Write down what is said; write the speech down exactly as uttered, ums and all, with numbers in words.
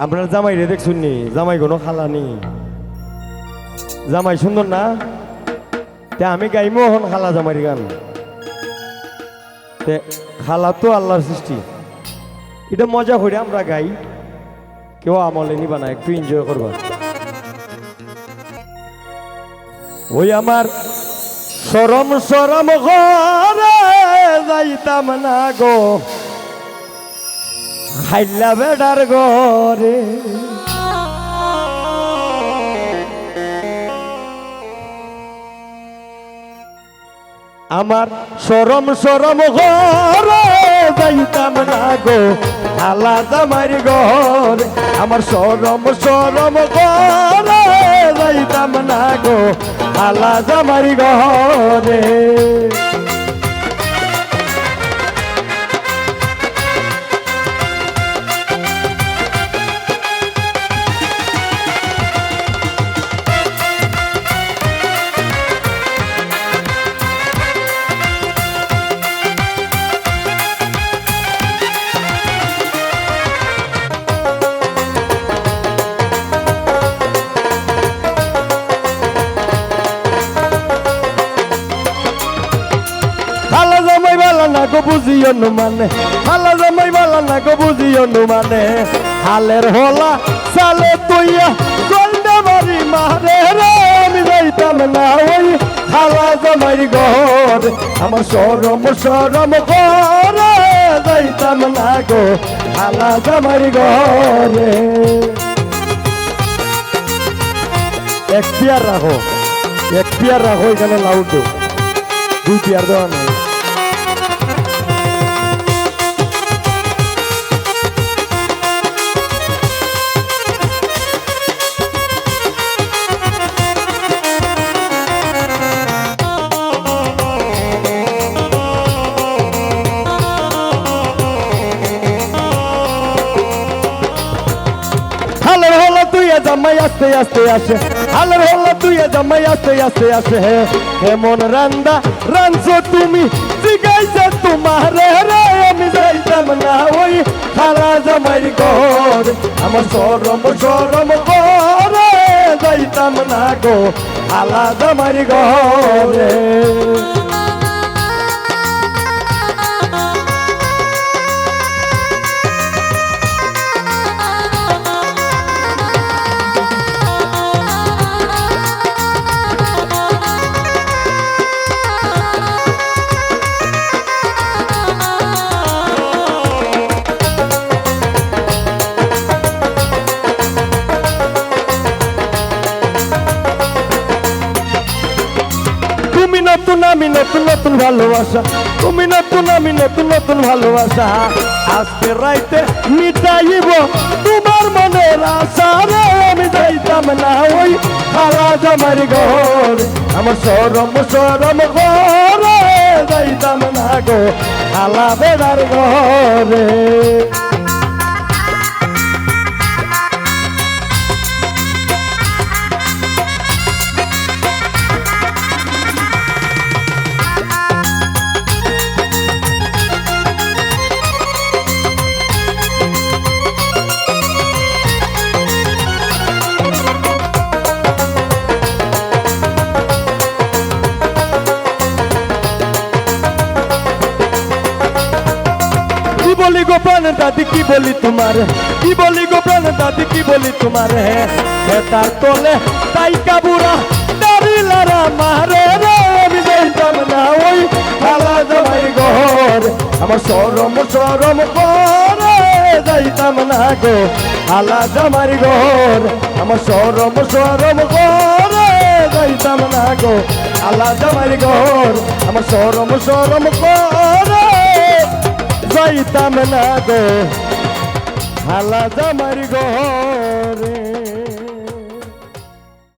আপনার জামাইরে দেখছইন নি? জামাই কোনো খালা নি? জামাই সুন্দর না? তে আমি গাইমু অখন খালা জামাইর গান। তে খালা তো আল্লার সৃষ্টি, ইটা মজা করি আমরা গাই, কেউ আমলে নিবা না, একটু enjoy করবা। ওই আমার শরম শরম করে যাইতাম না গো, খাইলা বেডার ঘরে। আমার শরম শরম করে যাইতাম না গো, খালা জামাইর ঘরে। আমার শরম শরম করে যাইতাম না গো, খালা জামাইর ঘরে। খালা জামাই বালা না গো বুঝি অনুমানে, খালা জামাই বালা না গো বুঝি অনুমানে। হালের হলা চালে তুইয়া গন্ডা বাড়ি মারে রে, আমি যাইতাম না ওই খালা জামাইর ঘরে। আমার শরম শরম করে যাইতাম না গো, খালা জামাইর ঘরে। এক পেয়ার রাখো, এক পেয়ার রাখো, এখানে লাউড দেও। দুই পেয়ার দেওয়া নাই। হালের হলা তুইয়া জামাই আস্তে আস্তে আসে, হালের হলা তুইয়া জামাই আস্তে আস্তে আসে। হে, কেমন রান্দা রানছো তুমি, জিগাইছে তোমারে রে, আমি যাইতাম না ওই খালা জামাইর ঘরে। আমার শরম শরম করে যাইতাম না গো, খালা জামাইর ঘরে। তুমি নতুন, আমি নতুন, নতুন ভালোবাসা। তুমি নতুন, আমি নতুন, নতুন ভালোবাসা। আজকে রাইতে মিটাইব তোমার মনের আশা রে। আমি যাইতাম না ওই খালা জামাইর ঘরে। আমার শরম শরম করে যাইতাম না গো, খালা বেড়ার ঘরে। কি বলি গো প্রাণ দাদি, কি বলি তোমারে, কি বলি গো প্রাণ দাদি, কি বলি তোমারে। হে, তার তলে তাই কাবুরা দাড়ি লারা মারে রে, আমি যাইতাম না ওই খালা জামাইর ঘরে। আমার শরম শরম করে যাইতাম না গো, খালা জামাইর ঘরে। আমার শরম শরম করে যাইতাম না গো, খালা জামাইর ঘরে। আমার শরম শরম করে যাইতাম না গো, খালা জামাইর ঘরে।